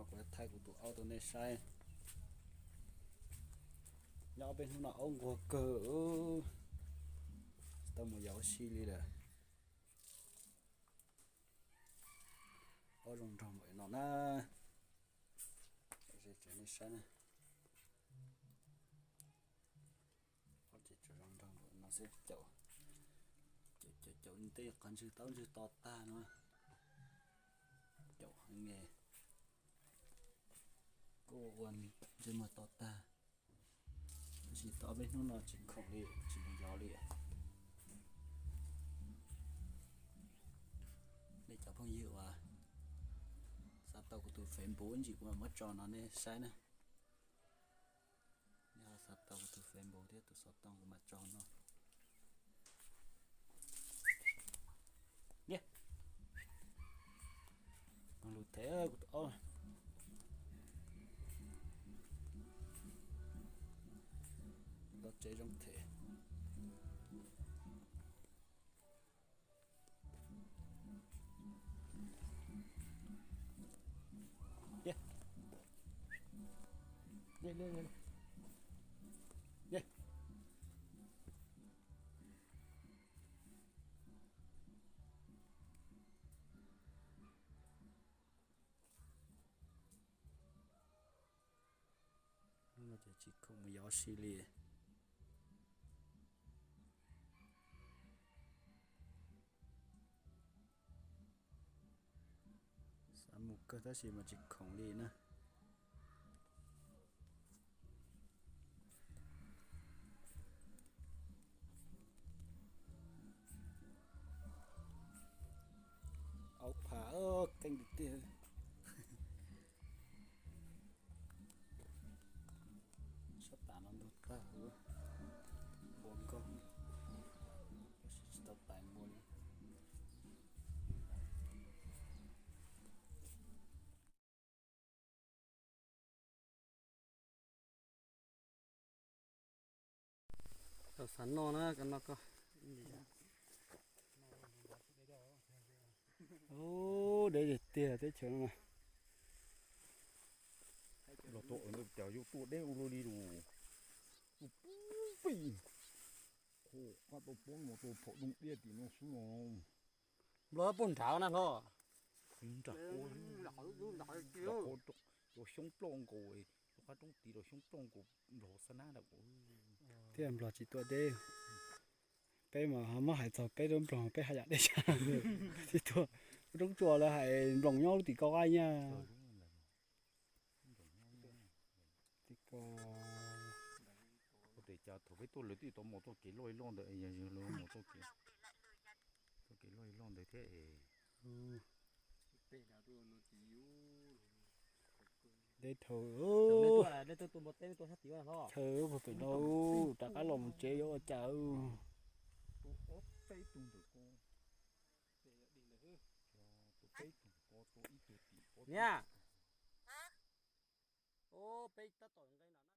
Kuv thaij kuv tus aub rau nej saib. Nyob ob peb hnub no aub nquag kawg, tau mus yos ua si li lawm. Aub zoo nraug npaum no na. Nej saib na. Aub ces tsuas zoo nraug npaum no xwb. Caum, caum, caum, caum tej qhov ntswg taub ntswg to tag no. Caum heev, kuj ua ntsej muag to tag. Tab sis tau ob peb hnub no tsis khoom li, tsis mus yos li. Nej cov phooj ywg uas xav tau kuv tus Facebook ntsis kuv mam muab tso no nej saib na. Nej ho xav tau kuv tus Facebook thiab tus xov tooj kuv mam tso no. Lug them kuv tus aub. Tau tsev zoo them. Hnub no ces tsis khoom mus yos si li. Xav mus kawg tab sis mas tsis khoom li na. Aub pha keej tiag tiag. Sab tas no ntug tag, npua nkauj, tab sis tsis tau pais npua li. Tau xav noj na, koj noj koj. Ub, deb tiag tiag teb chaws no. Los tuaj ua ntawd cas yuav tuaj deb ua luaj li lus. Tus pub pis, qhov qab tau pob no tau phaum dooj diab tim no xwb no. Nplog puag nrad na hlob. Nram qab, rau xyoob ploj nkaus, rau qab roob tid rau xyoob ploj nkaus nplog xab nab ntawm. Thiab nplog tsis tuaj deb. Peb mas ho muab hais txog peb lub nplog peb haj yam deb tshaj. Tsis tuaj, roob tsuas lawv hais nploos nyob lub tim ko qab nyaj. Tim ko. Ua tes cas thaum peb tuaj lawv twb tau mus txoj kev loj ib loj ntawd, yog lawv mus txoj kev, txoj kev loj ib loj ntawd thiab es. Deb dhau. Chaw puag pem no, rov qab los mus tsev yuav ua cas. Niam, peb tab tom nqe no.